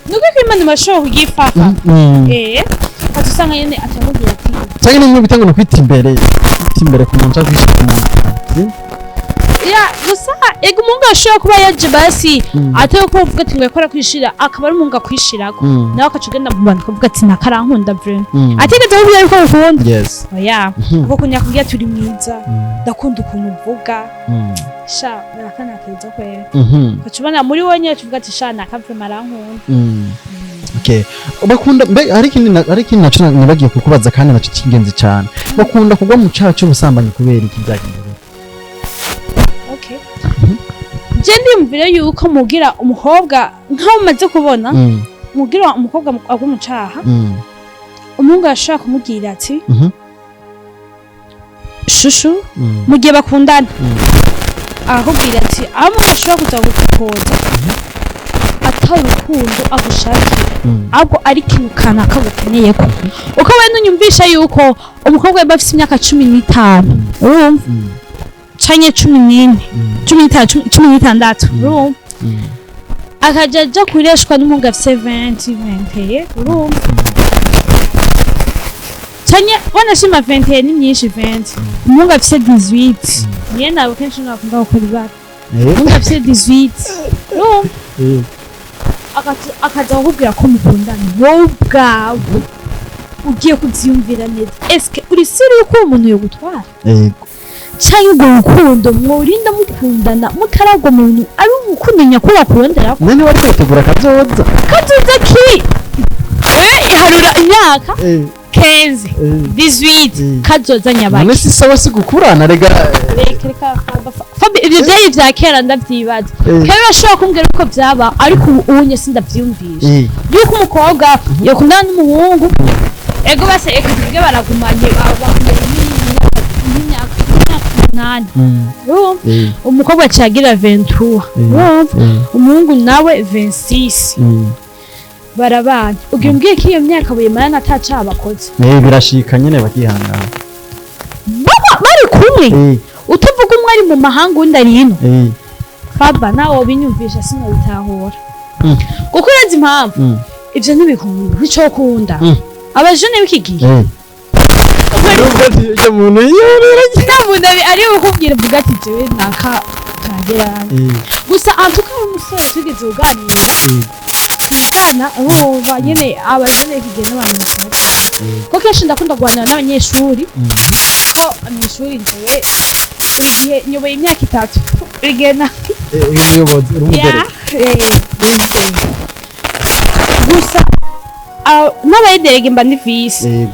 Nuko ko Imana bashobora kugifata, ati usanga nyene atamubwira ati Cyangwa ni bita ngo ni kwita imbere, kwita imbere ku muntu cyangwa kwishyira ku muntu. Ya, gusa ego umuhungu ashobora kuba yaje basi atari ko uvuga ati ngo yakora kwishira, akaba ari umuhungu akwishirako, nawe akaca ugenda mu bantu ukavuga ati nakarankunda vraiment, atigeze akubwira yuko agukunda. Oya, kuko kuntu yakubwira ati uri mwiza, ndakunda ukuntu uvuga, sha urakana keza kwera, ukaca ubona muri wowe nyine uvuga ati sha naka vraiment arankunda. Okay. Bakunda mbe hari ikindi naco nibagiye kukubaza kandi naco cy'ingenzi cyane. Bakunda kugwa mu caha cy'ubusambanyi kubera iki? Byagenze gute? Okay, je ndiyumvira yuko mugira umukobwa nkaho umaze kubona, mugira umukobwa agwa mu caha, umuhungu arashobora kumubwira ati chouchou, mu gihe bakundana, akakubwira ati aho umuntu ashobora kuza gukoza atari urukundo agushakira, ahubwo ari ikintu kanaka agukeneye, ko uko wenda unyumvisha yuko umukobwa yaba afise imyaka 15, urumva, canke 14, 15, 16, urumva, akaja aja kureshwa n'umuhungu afise 20, 21, urumva, canke wanashima 21 ni myinshi, 20, umuhungu afise 18, niye nabo kenshi nakunda gukora ibara, umuhungu afise 18, urumva, akaza kukubwira ko mukundana, wowe ubwawe ugiye kuvyiyumvira neza, eske uri sûr yuko uwo muntu yogutwara? Yego. Canke urwo rukundo mworinda mukundana mutaragwa muntu ari urukundo nyakuri akuronderako? None wari kwitegura kazoza. Kazoza ki? Wewe iharura imyaka 15, 18, kazoza None nyabaki? si sawa, si gukurana rega. Reka reka, Fabi, ivyo vyari vya kera, ndavyibaza. Kera urashobora kumbwira uko vyaba, ariko ubu unye sindavyiyumvisha yuko umukobwa yokundana n'umuhungu. Ego base, eka tuvuge baragumanye, bakundanye nk'imyaka 8, urumva, umukobwa acagira 23, urumva, umuhungu nawe 26, barabana. Ugira umbwiye ko iyo myaka buyimarana atacaha bakoze? Birashika nyene bakihangana. Baba bari kumwe, utavuga umwe ari mu mahanga undi ari ino. Faba, nawe wobinyumvisha sinabitahura, kuko urazi impamvu? Ivyo ntibikunda, nicokunda. Abajene b'iki gihe, Urumva ati ujya muntu yiyorera. Nta muntu ari bukubwira uvuga ati jewe naka turagerana. Gusa antuka ari umusore tugeze kuganira, twigana, urumva nyene abajene b'iki gihe n'abantu bakora cyane, ko kenshi ndakunda kuganira n'abanyeshuri, ko mw'ishuri jewe buri gihe nyoboye imyaka 3, buri gihe na Uri umuyobozi, uri Ya, umudere. Gusa n'abaye délégué mba ndi vice.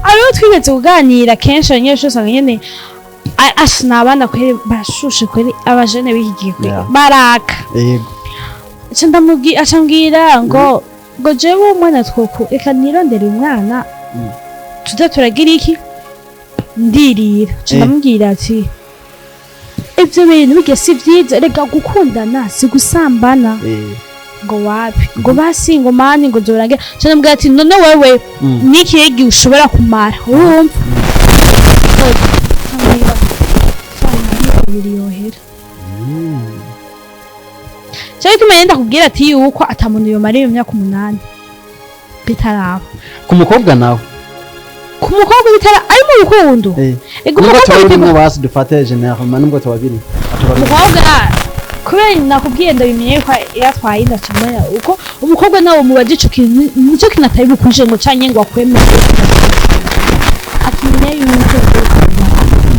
Abo twigeze kuganira kenshi, abanyeshuri usanga nyene asha ni abana kweri, barashushe kweri, abajene b'iki gihe kweri baraka. Aca ndamubwira, aca ambwira ngo jewe umwana twoku, reka nirondere umwana, tuze turagira iki, ndirira. Aca ndamubwira ati ivyo bintu bijya si vyiza, reka gukundana si gusambana. Ngo wapi, ngo basi, ngo mani, ngo zorangira. Aca ndamubwira ati none wewe n'ikihe gihe ushobora kumara, urumva? Ambwira, "Sha, ibiri yohera." Cyari tumenya, ndakubwira ati yuko ata muntu yomara iyo myaka 8 bitaraba. Ku mukobwa nawe? Ku mukobwa bitara ari mu rukundo. Ego, Nubwo umukobwa tuba bitegura- birimwo, basi dufate généralement nubwo tuba biri Umukobwa, kubera nakubwiye ndabimenye ko yatwaye inda, kimenya uko umukobwa nawe mubaje ico kintu, nico kintu atari bukuje ngo canke ngo akwemere, akimenya yuko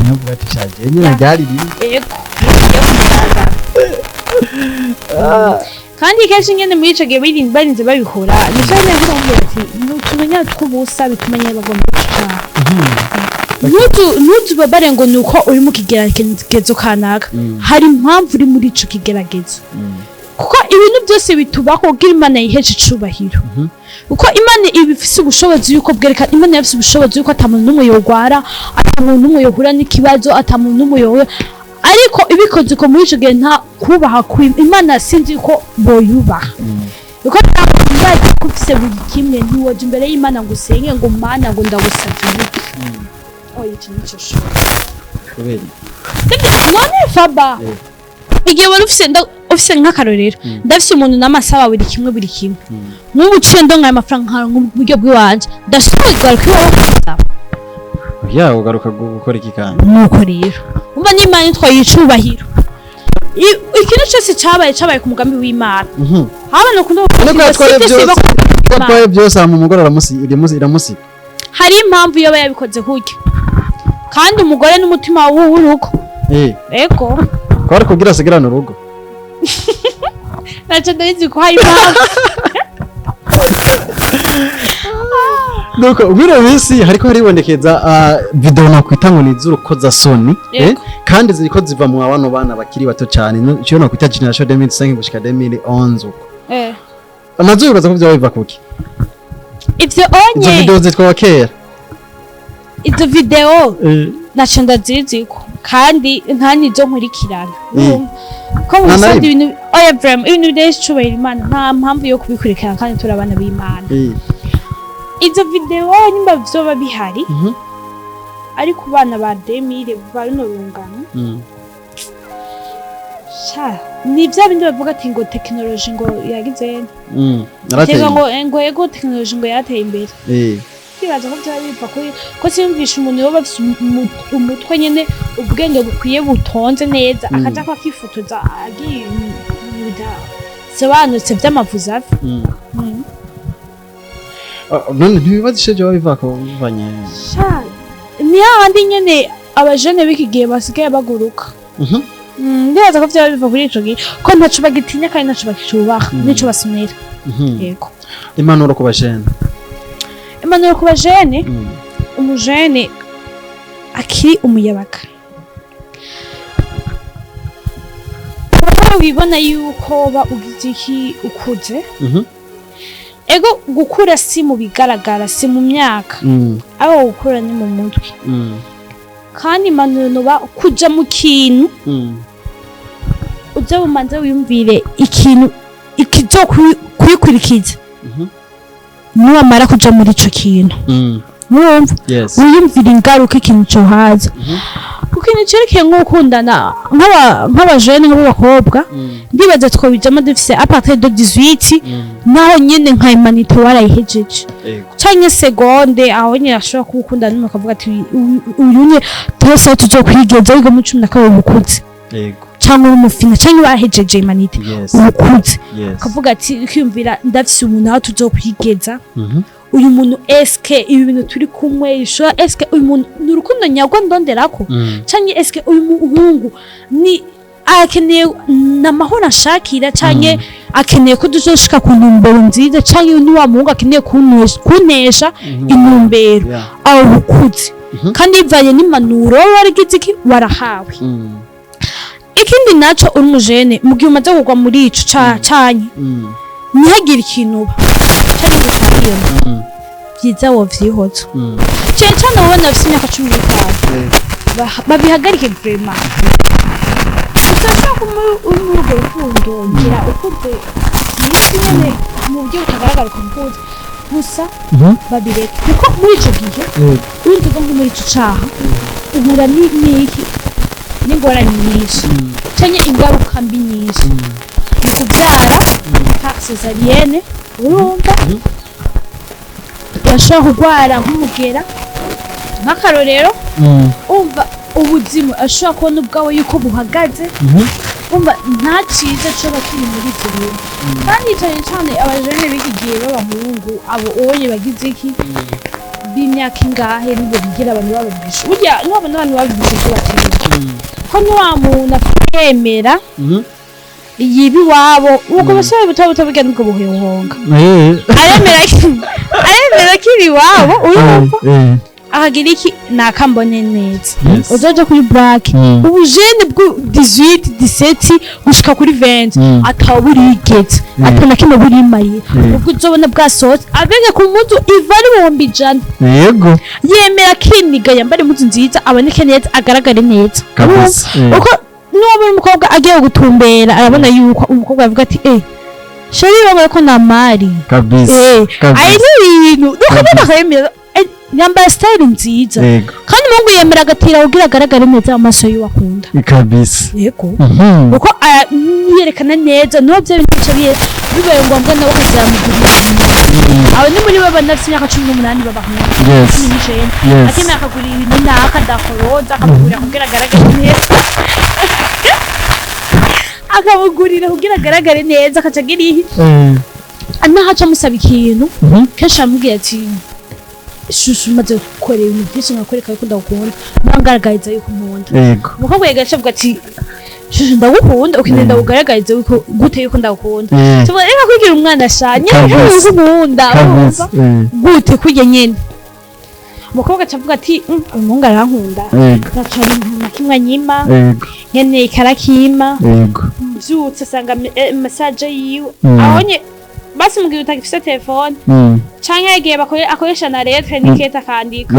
Nubwo ati shaje nyine ryari ribi. Ego, yo kumugaragara. Kandi kenshi nyene muri ico gihe barinze babikora, nivyo nyene kumbwira ati nutumenya tw'ubusa bituma nyene bagomba gucaha. Ntuzubabare ngo ni uko uri mu kigeragezo kanaka, hari impamvu uri muri ico kigeragezo, kuko ibintu byose bitubaho kugira Imana yiheshe icubahiro, kuko Imana iba ifise ubushobozi yuko bwerekana, Imana yafise ubushobozi yuko ata muntu n'umwe yogwara, ata muntu n'umwe yohura n'ikibazo, ata muntu n'umwe yohura, ariko ibikoze ko muri ico gihe nta kubaha Imana, sinzi ko boyubaha, kuko ntabazi ko ufise buri kimwe, ntiwoja imbere y'Imana ngo usenge ngo Mana ngo ndagusavye iki. Oya, ico nico shobora. Kubera? Sibyo none Faba, igihe wari ufise ufise nk'akarorero, ndafise umuntu n'amasaba buri kimwe buri kimwe, nk'ubu uciye ndonka ayo mafaranga nkaronka uburyo bw'iwanje, ndasubira kugaruka iwawe kumusaba? Ya, ugaruka gukora iki kandi? Nuko rero umva n'Imana itwaye icubahiro. Ikintu cyose cabaye, cabaye ku mugambi w'Imana. Abana bakunda None ko yatwaye si byose, biba ku mugambi ko w'Imana. yatwaye byose, hama umugore iramusiga. Hari impamvu yoba yabikoze kurya, kandi umugore n'umutima w'urugo. Ego. Ko ari kugira asigarane urugo. Naco ndabizi ko hari impamvu. Nuko bino minsi hariko haribonekeza video nakwita ngo ni iz'urukozasoni, kandi ziriko ziva mu bano bana bakiri bato cyane, ico nakwita génération 2005 gushika 2011 uko. Nazo bibaza ko vyoba biva kuki? Ivyo Izo onye video zitwa wa kera. Izo video naco ndaziziko, kandi nta nizo nkurikirana. Urumva ko mu Nta na bisanzwe rimwe? ibintu, oya, vraiment, ibintu bidahesha icubahiro Imana, nta mpamvu yo kubikurikirana, kandi turi abana b'Imana. Izo video nimba vyoba bihari, ariko bana ba 2000 ba runo rungano, sha, ni vya bindi bavuga ati ngo technologie ngo yagize Narateye. Tega ngo ego, technologie ngo yateye imbere. Kwibaza ko byaba biva kuri ko siyumvisha umuntu yoba afise umutwe nyene, ubwenge bukwiye, butonze neza, akaja ko akifotoza agiye mu bintu bidasobanutse vy'amavuzi ave. Ah, none ntibibaza ico vyoba biva ko bivanye? Sha, ni hahandi nyene abajene b'iki gihe basigaye baguruka. Ndibaza ko vyaba biva kuri ico gihe, ko ntaco bagitinya kandi ntaco bakicubaha, nico basonera. Yego. Impanuro ku bajene. Impanuro ku bajene: umujene akiri umuyabaga, wowe wibona yuko ba ugize iki, ukuze. Ego, gukura si mu bigaragara, si mu myaka, aho gukura ni mu mutwe. Kandi impanuro noba kuja mu kintu, uze bumanze wiyumvire ikintu ikizokwikurikiza niwamara kuja muri ico kintu. Murumva? Yes. Wiyumvire ingaruka ikintu cohaza ku kintu cerekeye nko gukundana, nk'abajene, nk'abakobwa. Ndibaza twobijamo dufise à partir de 18, naho nyene nka humanité warayihejeje, canke seconde, aho nyene ashobora kuba ukundana n'umuntu akavuga ati: "Uyu nye twese aho tuzokwigeza wiga muri 12, ubukuze." Canke uri umufina, canke warahejeje humanité, ubukuze. Ukavuga ati, ukiyumvira: ndafise umuntu aho tuzokwigeza, uyu muntu, eske ibi bintu turi kumwe ishobora, eske uyu muntu ni urukundo nyarwo ndonderako, canke eske uyu muhungu ni akeneye n'amahoro anshakira, canke akeneye ko tuzoshika ku ntumbero nziza, canke ni wa muhungu akeneye kuntesha intumbero? Aho bukuze, kandi bivanye n'impanuro wowe waragize iki, warahawe. Ikindi naco, uri umujene, mu gihe umaze kugwa muri ico canye, ntihagire ikintu uba canke ngo utangiyemo, vyiza wovyihoza, cane cane abo bana bafise imyaka 15. Babihagarike vraiment. Utashobora kuba uri muri urwo rukundo, ngira ukuze mwisi nyene mu buryo butagaragara, ukamukuze gusa. Babireke, kuko muri ico gihe urumva nko muri ico caha uhura n'iki, n'ingorane nyinshi, canke ingaruka mbi nyinshi mu kubyara par césarienne. Urumva, urashobora kurwara nk'umugera, nk'akarorero. Umva, ubuzima ashobora kubona ubwawe yuko buhagaze. Umva, nta cyiza coba kiri muri ivyo bintu. Kandi cane cane abajene b'iki gihe b'abahungu, abo onye bagize iki, b'imyaka ingahe, nibo bigira abantu bababwisha. Burya nubona abantu babibwisha ko batinya, ko niwa muntu yemera yiba iwabo, ubwo basore buto buto burya nibwo buhonga. Aremera kiri iwabo, urumva, akagira iki, nakambone neza. Uzoja kuri black, ubujene bwo 18, 17 gushika kuri 20, atawe burigeze, ata na kimwe burimariye. Ubwo uzobona bwasohotse avenge ku mpuzu iva ari 100,000. Yemera akiniga, yambara impuzu nziza, aboneke neza, agaragare neza. Kabisa. Uko nuwabona umukobwa agiye gutumbera, arabona yuko umukobwa avuga ati: "Eh, chéri, babona ko namari." Kabisa. Ayi Kabisa. ni ibintu nukubona akayemera, yambaye style nziza. Kandi umuhungu yemera agatira kugira agaragare neza mu maso y'uwo akunda. Kabisa. Yego, kuko yerekana neza, niho bya bintu bica bibaye ngombwa nawe akazamugurira. Abo ni muri baba bafite imyaka 18 b'abahungu, 19, akemera akagura ibintu naka dakoroza, akamugurira kugira agaragare neza. Akamugurira kugira agaragare neza, akaca agira ihi naho aca amusaba ikintu. Kenshi aramubwira ati: "Chouchou, maze gukora ibintu byinshi, nkakwereka yuko ndagukunda, ntangaragariza yuko nkunda." Umukobwa yagaca avuga ati: "Chouchou, ndagukunda, ukeneye ndakugaragariza yuko gute yuko ndagukunda?" Tuvuga reka kwigira umwana sha nyene. Yuko nkunda. Urumva? Gute kurya nyene umukobwa aca avuga ati: Umuhungu arankunda, ntaco na kimwe anyima, nkeneye ikarakima." Mvyutse asanga message yiwe. Abonye basi mu gihe utagifise telefone canke yagiye akoresha na lettre n'ikete akandika.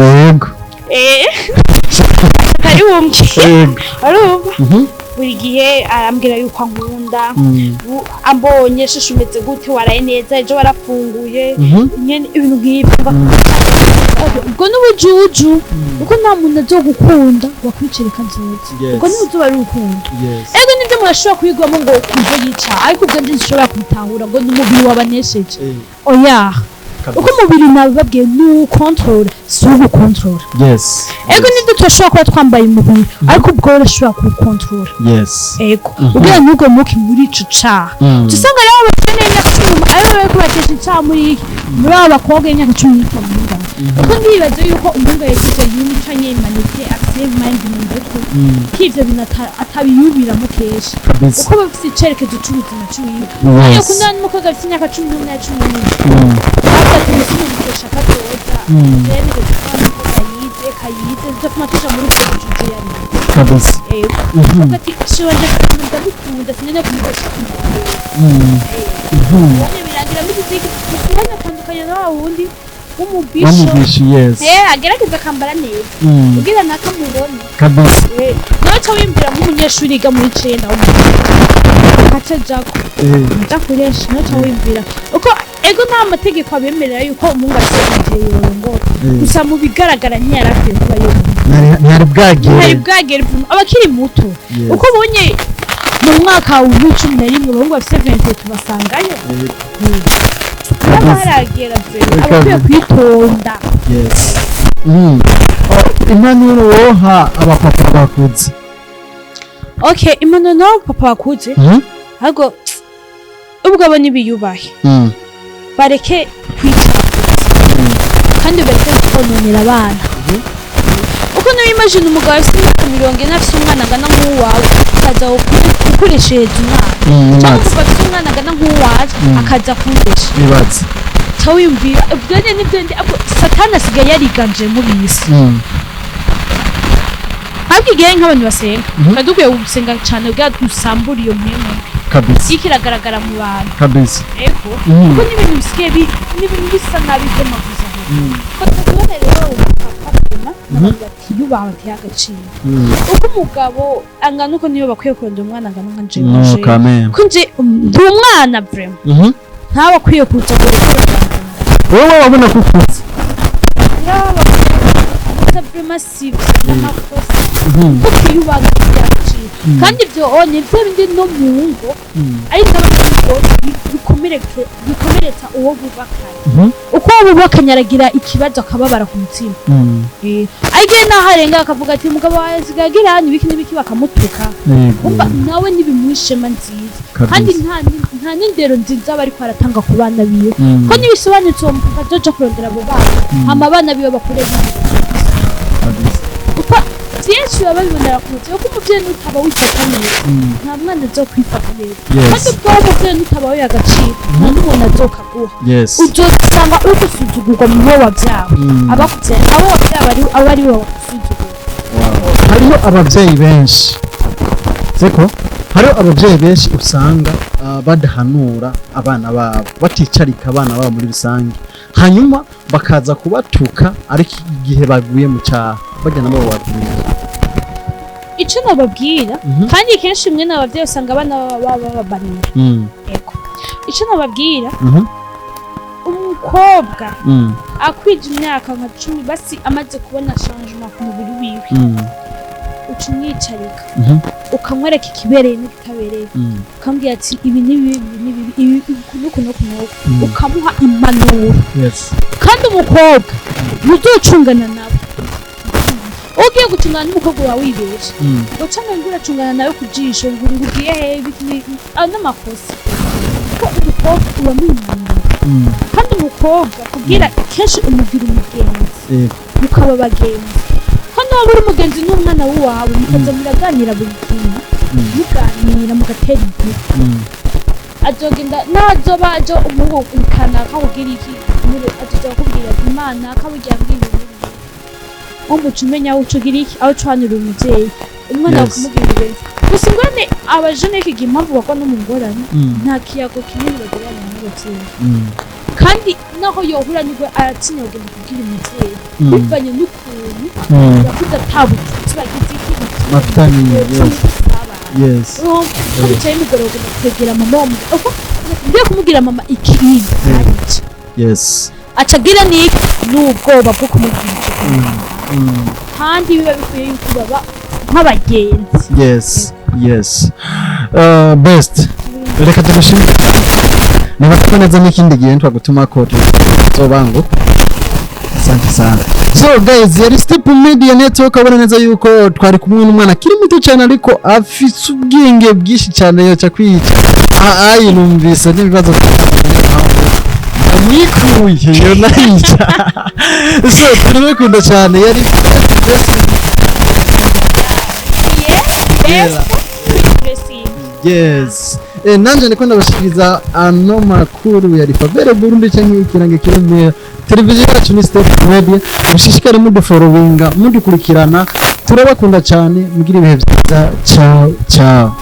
Atari bumwe. Urumva, buri gihe arambwira yuko ankunda. Ambonye: "Chouchou, umeze gute? Waraye neza? Ejo warafunguye?" Nyene ibintu nk'ibyo. Ubwo n'ubujuju, kuko nta muntu azogukunda wakwicira kazoza. Ubwo ntibuzoba ari urukundo. Ego, nibyo murashobora kwigwamo ngo kuva yica, ariko ubwo ntishobora kubitahura ngo ni umubiri wabanesheje. Oya, uko umubiri nabibabwiye ni uwukontorora, si uwukontorora. Ego, nibyo turashobora kuba twambaye umubiri, ariko ubwo urashobora kuwukontorora. Ego, ubwira ntugwe muki muri ico caha. Usanga rero abakene y'imyaka 10 aribo bariko batesha icaha muri iki, muri abo bakobwa y'imyaka 15 n'ingana, kuko ndibaza yuko umuhungu yagize yumi canke humanité, afise mind mu mutwe, ko ivyo bintu atabiyubiramo kenshi, uko bafise icerekezo c'ubuzima ciwiwe. Ariko kundana n'umukobwa afise imyaka 11 na 11, avuga ati: "Umutima bitesha kazoza." Jewe umukobwa yize kayize, tuzofuma tuja muri ubwo bujuju yarize. Ego. Avuga ati: "Shiwe, ndamukunda, sinene kumutesha." Ubundi birangira mugize iki? Mukubona atandukanye na wa wundi w'umubisho. Bamubishi, yes. Agerageza akambara neza kugira nakamubone. Nawe ca wiyumvira nk'umunyeshuri yiga muri cenda w'umuhungu aca ajako aja kuresha, nawe ca wiyumvira uko. Ego, nta mategeko abemerera yuko umuhungu afise igihe yorongora. Gusa mu bigaragara ntiyari akwiye kuba yorongora. Ntiyari bwagere. Ntiyari bwagere, abakiri muto. Uko ubonye mu mwaka w'11 abahungu bafise 21 basangayo haba haragera vure, aba akwiye kwitonda. Yes. Oh, impanuro woha abapapa bakuze? Okay, impanuro nawe papa bakuze, ahubwo ubwo abo ntibiyubahe, bareke kwicafuza kandi bareke kononera abana. Uko nawe imagine umugabo afite imyaka 40 afite umwana angana nk'uwawe, akaza gukoreshereza umwana, cyangwa Nibaze. umugabo afite umwana angana nk'uwawe, akaza kundesha. Nibaze. Ca wiyumvira ibyo nyene nibyo ahubwo Satani asigaye yariganje mu bisi. Ahubwo igihe nk'abantu basenga, twari dukwiye gusenga cyane kugira dusambure iyo mpemu iriko iragaragara mu bantu. Ego. Kuko n'ibintu bisigaye n'ibintu bisa nabi by'amavuza, ko tubona rero papa n'abantu batiyubaha, bateye agaciro. Uko umugabo angana uko, niyo bakwiye kurondera umwana angana nka jewe? No. Jewe Quand même. ko nje ndi umwana vraiment, ntawe akwiye kuza ngo Wowe wabona ko ukuze. Gusa vraiment si n'amakosa, kuko kwiyubaha gateye agaciro, kandi ibyo ni byo bindi no mu ngo, ariko n'abantu bikomeretsa uwo bubakanye. Uko uwo bubakanye aragira ikibazo, akababara ku mutima. Ariko naho arenga akavuga ati: "Umugabo wawe asigaye agira n'ibiki n'ibiki," bakamutuka. Umva, nawe ntibimuha ishema nziza, kandi nta n'indero nziza aba ariko aratanga ku bana biwe, ko ntibisobanutse uwo mupapa azoja kurondera abo bana, hama abana biwe bakure biwe, kuko byinshi baba babibonera ku muvyeyi. Kuko umuvyeyi nutaba wifata neza, nta mwana azokwifata neza. Kandi ubwo umuvyeyi nutaba wiha agaciro, nta n'umuntu azokaguha. Uzosanga uri gusuzugurwa mu bo wabyawe. Abakuvyaye, abo wabyawe aba ari bo bagusuzugura. Hariho abavyeyi benshi, siko? Hariho abavyeyi benshi usanga badahanura abana babo, baticarika abana babo muri rusange, hanyuma bakaza kubatuka ariko igihe baguye mu cyaha bajya nabo bababwira. Ico nobabwira, kandi kenshi mwe n'abavyeyi usanga abana baba bababanira. Ego, ico nobabwira, umukobwa akwije imyaka nka 10 basi, amaze kubona changement ku mubiri wiwe, uca umwicarika, ukamwereka ikibereye n'ikitabereye, ukamubwira ati: "Ibi ni bibi, ibi ni bibi, ibi uku n'uku n'uku n'uku," ukamuha impanuro. Kandi umukobwa ntuzocungana nawe. Ugiye gucungana n'umukobwa wawe wibeshe, ngo canke ngo uracungana nawe ku jisho, ngo ugiye hehe, ibiki ayo n'amakosa, kuko umukobwa uramwimanira. Kandi umukobwa kubwira kenshi umugira umugenzi, mukaba abagenzi, ko niba uri umugenzi n'umwana w'uwawe, mukaza muraganira buri kintu, muganira mugatera inkuru, azogenda nazoba ajo umuhungu kanaka kugira iki muri, azoza kukubwira ati: "Imana kabugira mbwira ibintu n'ibi." Umuca umenya aho uca ugira iki, aho ucanira umuvyeyi umwana, bakamubwira umugenzi. Gusa ingorane, abajene iki gihe, impamvu bagwa no mu ngorane, nta kiyago kinini bagirana n'abavyeyi. Kandi naho yohura nibwo aratinya kugenda kubwira umuvyeyi, bivanye n'ukuntu yakuze atabucuti bagize iki, Bafitaniye, yes. Ko bicaye imigoroba ugomba kwegera mama wa mugabo, uko ngiye kumubwira mama ikintu aranyica. Aca agira n'iki, n'ubwoba bwo kumubwira ico kintu. Kandi biba bikwiye yuko baba nk'abagenzi. Yes, best, reka tugushimire. Niba neza n'ikindi gihe twagutuma ko tuzobango. Asante sana. So guys, yari Step Media Network. Abona neza yuko twari kumwe n'umwana akiri muto cyane, ariko afise ubwenge bwinshi cyane, yoca kwica. Ayi, numvise n'ibibazo ndamwikuye yo nayica. So turabakunda cyane, yari best. Best blessing. Yes. Nanje ndiko ndabashikiriza ano makuru ya Fabere Burundi canke ikirango kiremera. Televiziyo yacu ni Step Media. Mushishikare mudufollowinga, mudukurikirana. Turabakunda cyane, mugira ibihe byiza. Ciao ciao.